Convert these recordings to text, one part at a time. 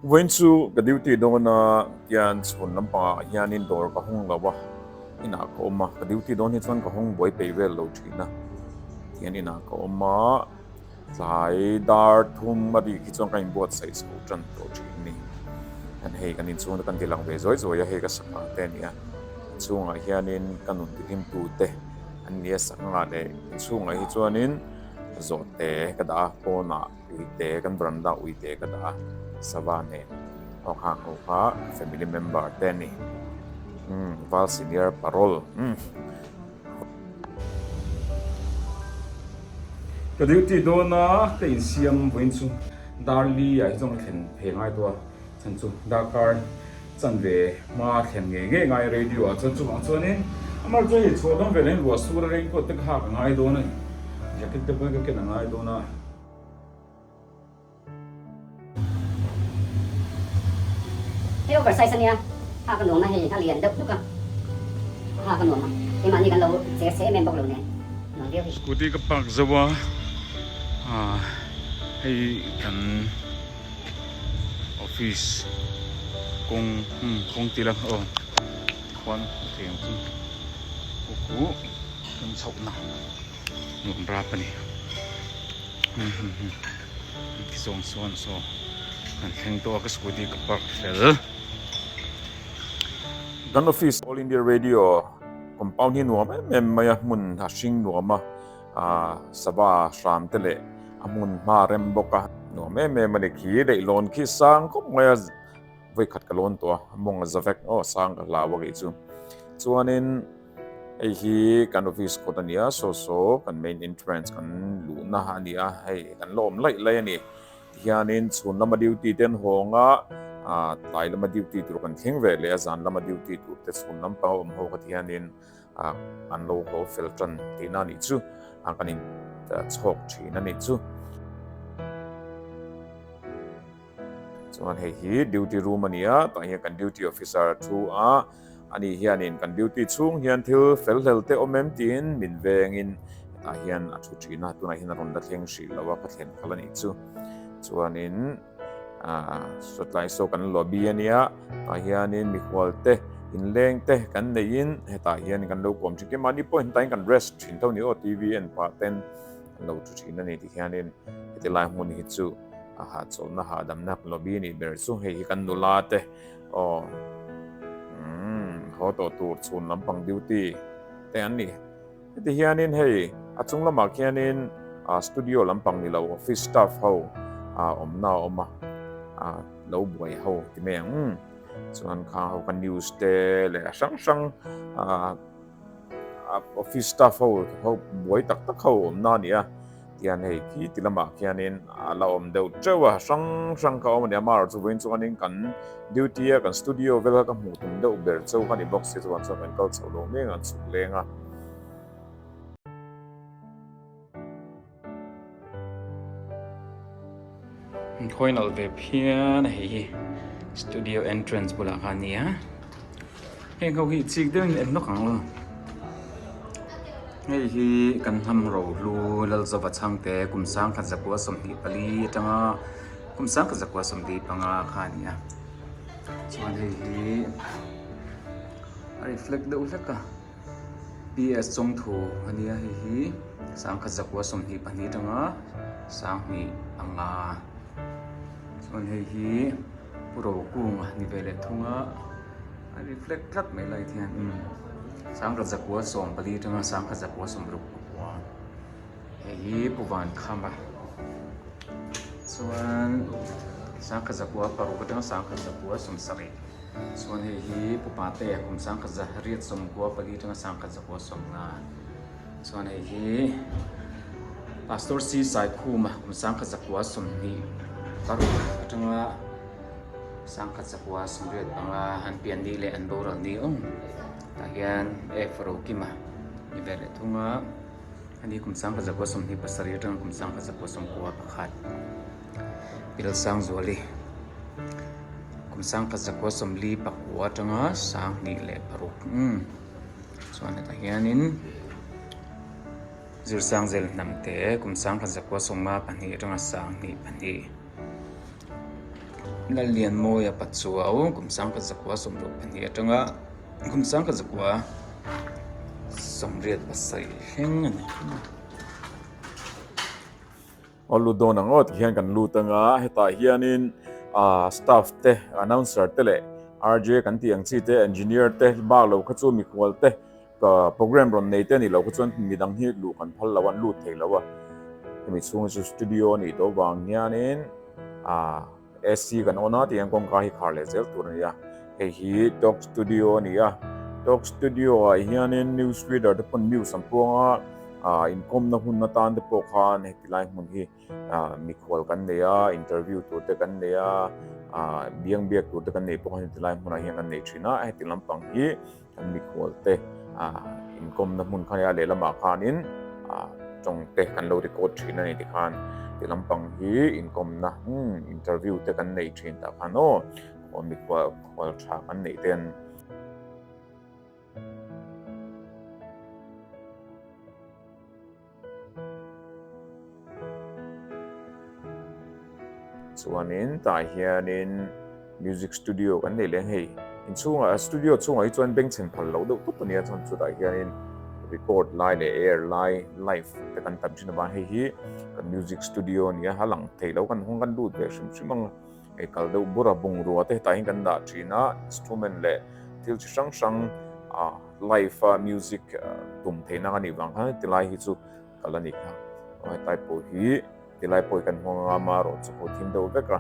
Vawiin chu ka duty dawn a tian chhun lampangah hianin dawr ka hawng lo a, inah ka awm a, ka duty dawn hi chuan ka hawng buai peih vel lo thin a, tian inah ka awm a, tlai dar thum a rik hi chuan ka inbuatsaih chho tan tawh thin a ni. Hian hei kan inchhung te kan ti lang ve zawi zawi a, hei ka sangha te a ni a, inchhungah hianin ka nun tihlimtu te an ni a, sangha leh inchhungah hi chuanin zawhte ka dah a, pawnah. Uite kan veranda uite ka dah a, sava nen aw nghak ho kha family member te a ni. Umm val senior parol umm. Ka duty dawn a, ka insiam vawiin chu Darli ah hi chuan ka thlen phei ngai tawh a, chhan chu darkar chanve hma thlen ngei ngei ngai radio ah chuan chuvang chuanin amah chu hei chhuah dawn veleh ruah sur a raincoat te ka hak a ngai dawn a ni, jacket te pawh hi ka ken a ngai dawn a. Hei over size ania hak a nuam a hei a lian deuh hluk a hak a nuam a keimahni kan lo che che em em bawk lo nen nuam viau hi. Scooty ka park zo a ah hei kan office kawng umm kawng tila aw khuan thei ang chu kukhu kan chhoh na. Nuam rap a ni. Ti zawng chuan saw kan thleng tawh a ka scooty ka park fel. Kan office All India Radio compound hi nuam em em mai a, hmun a hring nuam a, sava hram te leh a hmun hma rem bawk a, nuam em em a ni. Khi leihlawn khi sang khawp mai a, vawikhat ka lawn tawh a, mawng a za vek aw sang ka hlau a kei chu. Chuanin. Hei hi kan office kawt a ni a, saw saw kan main entrance kan luhna a ni a, hei kan la awm laih laih a ni. Tihianin chhun lama duty te an hawng a, ah tlai lama duty tur kan thleng ve leh a, zan lama duty tur te chhun lampang a awm ho kha tihianin ah an lo haw fel tan tihna a nih chu, ah kan in chhawk thin a nih chu. Chuan hei hi duty room a ni a, tah hian kan duty officer a thu a, ani hianin kan duty chhung hian thil fel hlel te awm em tiin min vengin hetah hian a thu thin a, tunah hian a rawn la thleng hrih lo a, ka thlen khalh a nih chu. Chuanin ah sawtlai saw kan lobby a nia, tah hianin mikhual te inleng te kan neihin hetah hian kan lo kawm thin keimahni pawh hetah hian kan rest thin tho a ni aw T V en pah ten an lo thu thin a ni ti hianin heti lai hmun hi chu a hahchawlhna hahdamna lobby a nih ber chu hei hi kan nula te aw umm haw tawh tur chhun lampang duty te an ni heti hianin hei a chung lamah khianin ah studio lampang ni lo office staff ho ah awmna a awm a ah lo buai ho ti mai ang chuan khang ho kha news te leh a hrang hrang ah. Office staff ho ho buai tak tak ho awmna a ni a tihian hei khi ti lamah khianin a la awm deuh teuh a hrang hrang kha a awm a ni a amaherawhchu chu vawiin chuanin kan duty a kan studio vel kha ka hmuh tum deuh ber cheu kha a ni bawk si chuan chuan kan kal chho lo mek a an chhuk leng a. Khawi nalh ve phian a hei hi studio entrance bulah khan a ni a heng ho hi chik deuhin en nawk ang aw hei hi kan hnam rohlu Lalzova chhangte kum sangkhat zakua 24 atanga kum sangkhat zakua 45 kha a ni a chuan hei hi a reflect deuh hlek a. PS Chawngthu a nia hei hi sangkhat zakua 22 atanga 20 anga chuan hei hi Pu Rokunga ni ve leh thung a a reflect tlat mai light hian umm sangkhat zakua 14 atanga sangkhat zakua 60 pakua hei hi Pu Vankhama chuan sangkhat zakua paruk atanga sangkhat zakua 70. Chuan hei hi Pu Pate kum sangkhat za riat sawmkua pali atanga sangkhat zakua sawmnga. Chuan hei hi Pastor C Saikhuma kum sangkhat zakua 25 atanga sangkhat zakua 85 an pian ni leh an boral ni awm. Tah hian F Rokima ni ve leh thung a, ani kum sangkhat zakua 27 atanga kum sangkhat zakua 91. Pilsangzuali kum sangkhat zakua 44 atanga 26 umm chuan hetah hianin Zirsangzel hnam te kum sangkhat zakua 52 atanga 22. Lallianmawia Pachuau kum 1962 atanga kum 1987 thleng a ni. Aw lut dawn ang aw ti hian kan lut anga hetah hianin ah staff te announcer te leh RJ kan tih ang chi te engineer te bak lo kha chu mikhual te Program rawn nei te a nih loh kha chuan midang hi luh kan phal lo a, an lut thei lo a. Hemi chhung hi chu studio a nih tawh vang hianin ah AC kan on a tihian kawngka hi khar leh zel tur a ni a. Hei hi Talk Studio a ni a, Talk Studio ah hianin news reader te pawn news an puang a, ah inkawmna hun atan te pawh khan heti lai hmun hi ah mikhual kan nei a, interview tur te kan nei a, ah biang biak tur te kan neih pawh khan heti lai hmunah hian kan nei thin a, heti lampang hi Kan mikhual te inkawmna hmun kha nia lehlamah khanin tawng te kan lo record thin a ni tikhan ti lampang hi inkawmna interview te kan nei thin tah khan aw mikhual khual tha kan neih te an Chuanin tah hianin music studio kan nei leh hei inchhungah studio chhungah hi chuan bengchhen phal loh deuh tawp a nia chuan chutah hianin record lai leh air lai live te kan tam thin avang hei hi kan music studio a nia a lang thei lo kan hawng kan lut ve hrim hrim ang a hei kal deuh bur a bungrua te hetah hian kan dah thin a instrument leh thil chi hrang hrang ah live a music tum theihna a nih vang khan tilai hi chu kal a nih kha aw hetlai pawh hi tilai pawh hi kan hmang anga amaherawh chu pawh thim deuh vek a.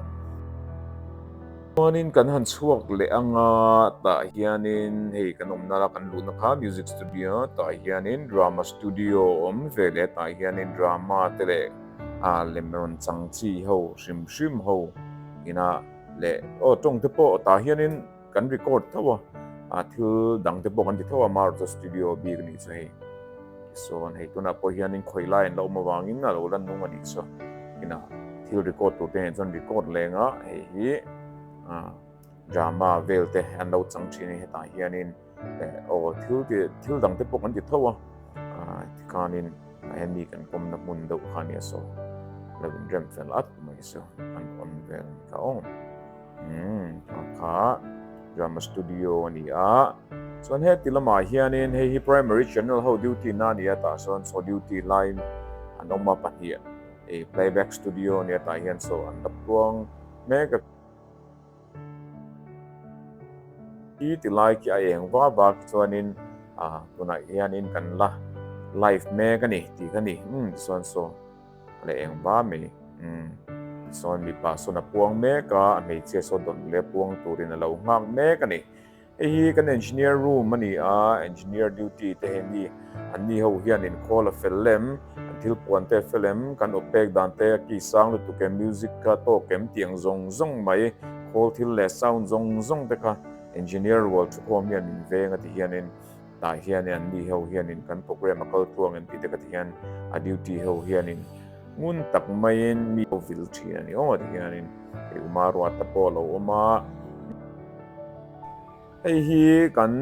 Chuanin kan han chhuak leh anga tah hianin hei kan awmna la kan luhna kha music studio tah hianin drama studio awm ve leh tah hianin drama te leh ah lem rawn chang chi ho hrim hrim ho ina leh aw tawng te pawh tah hianin Kan record tho a, ah thil dang te pawh kan ti tho a, Maruti studio bik a nih chu hei. Tichuan hei tunah pawh hianin khawi lai an la awm avangin a lo la nung a nih chu. Inah thil record tur te nen chuan record leng a, hei hi ah drama vel te an lo chang thin a hetah hianin aw thil ti thil dang te pawh kan ti tho a, ah tikhanin ah hian mi kan kawmna hmun deuh kha a nia saw lo inrem fel at mai chu an on vel a ni kha aw. Umm a kha drama studio a ni a chuan heti lamah hianin hei hi primary channel ho duty na a ni a tah sawn saw duty lai an awm a pahnih hei playback studio a ni a tah hian saw an dap tluang mek a khi ti lai khi a eng va va khi chuanin ah tunah hianin kan la live mek a ni tih kha ni umm tichuan saw. A leh eng va mai. Umm. Tichuan mipa sawn a puang mek a, a hmeichhia saw dawt leh puang turin a lo nghak mek a ni. Hei hi kan engineer room a ni a, engineer duty te hei ni. An ni ho hian inkhawl a fel lem, an thil puan te a fel em, kan awp pek dan te a ki sang lutuk em, music kha tawk em tih ang zawng zawng mai, khawl thil leh sound zawng zawng te kha engineer rual thukhawm hian min veng a ti hianin Tah hianin an ni ho hianin kan program a kal tluang em tih te ka ti hian a duty ho hianin ngun tak maiin mi ho vil thin a ni aw ti hianin hei Uma Ruata pawh a lo awm a. Hei hi kan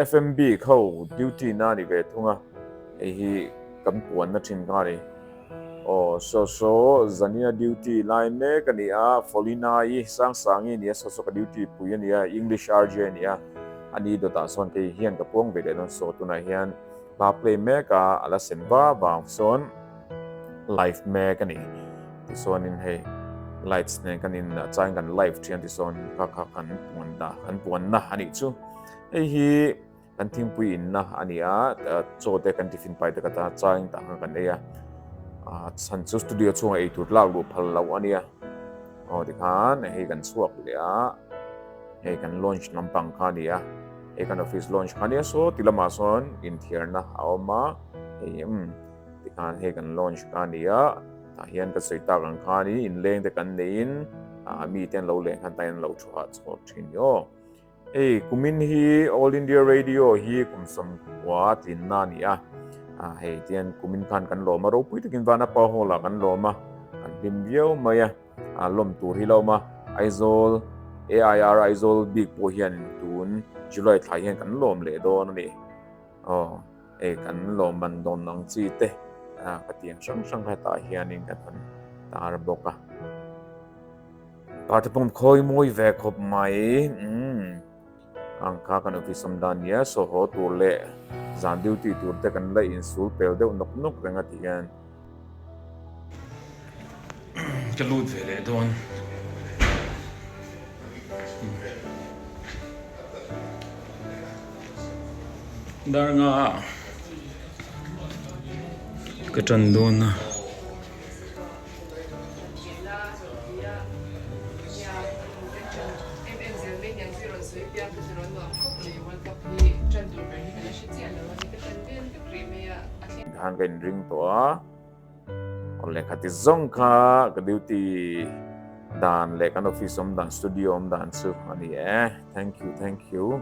FMB kho duty na a ni ve thung a, hei hi kan puanna thin kha a ni. Aw saw saw Zania duty lai mek a ni a, Folina-i Sangsangi a ni a, saw saw ka duty pui a ni a, English RJ a ni a, a ni dawtah sawn kei hian ka puang ve leh dawn saw tunah hian hla play mek a, a la sen va vang sawn live mek a ni. Tichuanin hei lights nen kan in changin kan live thian tichuan kha kha kan puan dah kan puanna a nih chu. Hei hi. Kan thingpui inna a ni a, chaw te kan tiffin pai te ka ta chang tah khan kan ei a, chhan chu studio chhungah ei tur lak luh phal loh a nia. Aw tikhan hei kan chhuak leh a, hei kan launch lampang kha a ni a, hei kan office launch kha a nia saw ti lamah sawn inthiarna a awm a, hei umm tikhan hei kan launch kha a ni a, tah hian ka sawi tak ang khan inleng te kan neiin mi te an lo leng khan tah hian an lo thu hahchawh thin ni aw. Hei kumin hi All India Radio hi kum 90 tlinna a ni a, hei tian kumin khan kan lawm a, ropui takin Vanapa Hall ah kan lawm a, kan hlim viau mai a, lawm tur hi la awm a, Aizawl AIR Aizawl bik pawh hian tun July thla hian kan lawm leh dawn a ni. Aw hei kan lawm man dawn ang chi te ka tiang hrang hrang hetah hianin kan han tar bawk a. Party pawm khawi mawi ve khawp mai. Umm. Ang kha kan office awm dan nia saw haw tur leh zan duty tur te kan la insul pel deuh nawk nawk reng a ti hian. Ka lut ve leh dawn. Dar nga ka tan dawn a. Khan ka inring tawh a, aw lehkha ti zawng kha ka duty dan leh kan office awm dan studio awm dan chu a ni e, thank you thank you.